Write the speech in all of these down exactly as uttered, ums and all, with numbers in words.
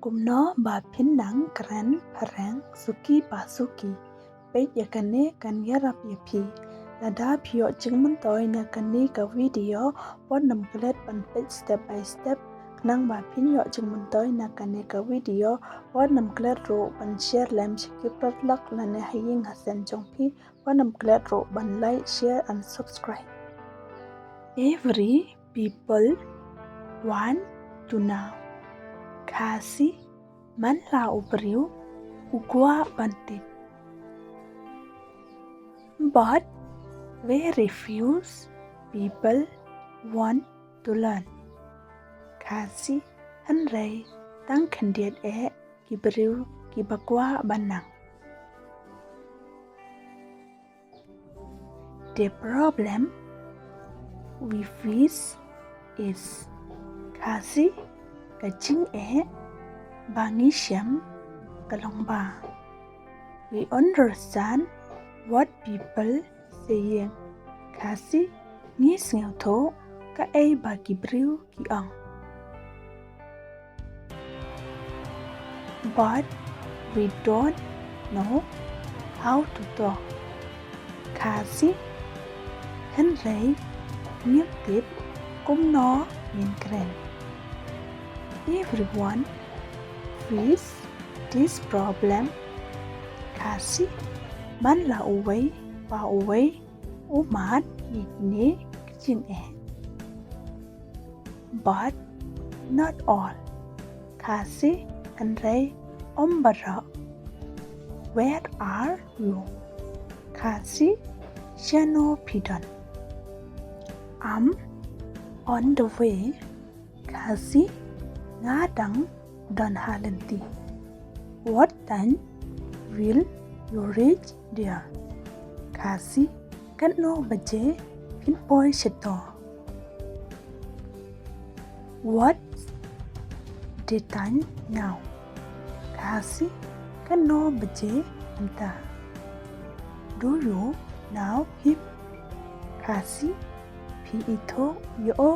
Kumno ba phin nang kren phareng suki pa suki. Peit ïa kane kan ïarap ïa phi. Lada phi ïoh jingmyntoi na kane ka video, wat nym klet ban peit step by step. Khnang ba phin ïoh jingmyntoi na kane ka video, wat nym klet ruh ban share lem sha ki paralok lane ha ïing ha sem jong phi. Wat nym klet ruh ban like, share and subscribe. Every people want to know. Khasi, man la u briew u kwah ban tip. But very few people want to learn. Khasi, hynrei tang khyndiat eh ki briew kiba kwah ban nang. The problem we face is, Khasi, ka jingeh ba ngi shem ka long ba we understand what people saying. Khasi, ngi sngewthuh kaei ba ki briew ki ong. But we don't know how to talk. Khasi, hynrei ngim tip kumno ngin kren. Everyone face this problem. Khasi, man la uwei pa uwei u mad ïa kine ki jingeh. But not all. Khasi, hynrei ym baroh. Where are you? Khasi, shano phi don? I'm on the way. Khasi, nga dang don ha lynti. What time will you reach there? Khasi, katno baje phin poi shato? What's the time now? Khasi, katno baje mynta? Do you know him? Khasi, phi ithuh ïa u?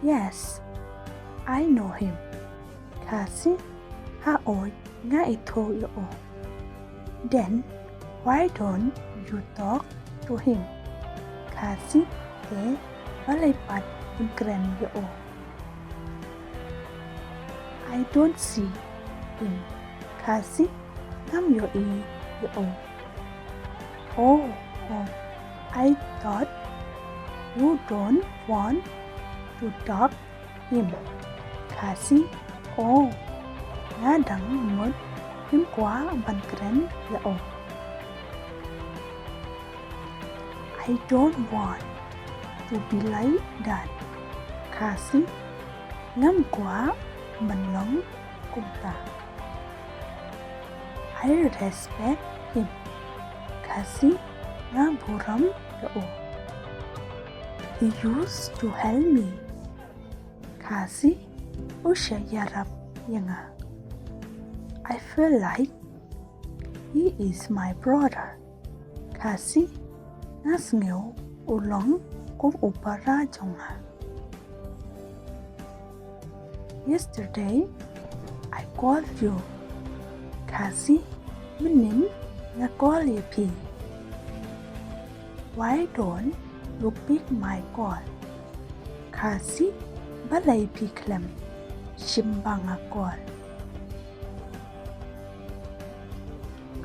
Yes, I know him. Khasi, haoid, nga ithuh ïa u. Then why don't you talk to him? Khasi, te balei pat phim kren ïa u? I don't see him. Khasi, ngam ïohi ïa u. Oh, oh, I thought you don't want to talk him. Khasi, oh, nga dang mut phim kwah ban kren ïa u. I don't want to be like that. Khasi, ngam kwah ban long kumta. I respect him. Khasi, nga burom ïa u. He used to help me. Khasi, u shah ïarap ïa nga. I feel like he is my brother. Khasi, nga sngew u long kum u para jong nga. Yesterday, I called you. Khasi, mynnin nga call ïa phi. Why don't you pick my call? Khasi, balei phi khlem shim ba nga call?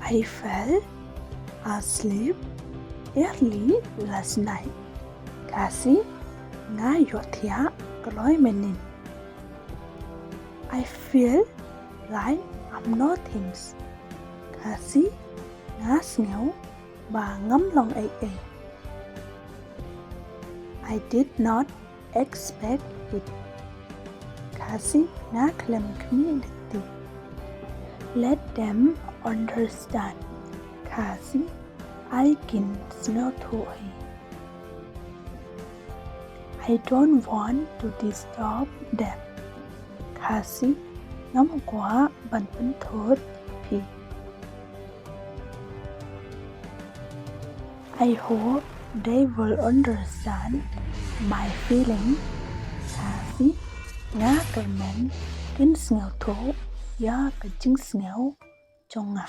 I fell asleep early last night. Khasi, nga ïohthiah kloi mynnin. I feel like I'm nothing. Khasi, nga sngew ba ngam long ei ei. I did not expect it. Khasi, nga khlem khmih lynti. Let them understand. Khasi, ai kin sngewthuh hi. I don't want to disturb them. Khasi, ngam kwah ban pynthut phi. I hope they will understand my feeling. Khasi, nga kyrmen Phin sngewthuh ïa ka jingsngew jong nga.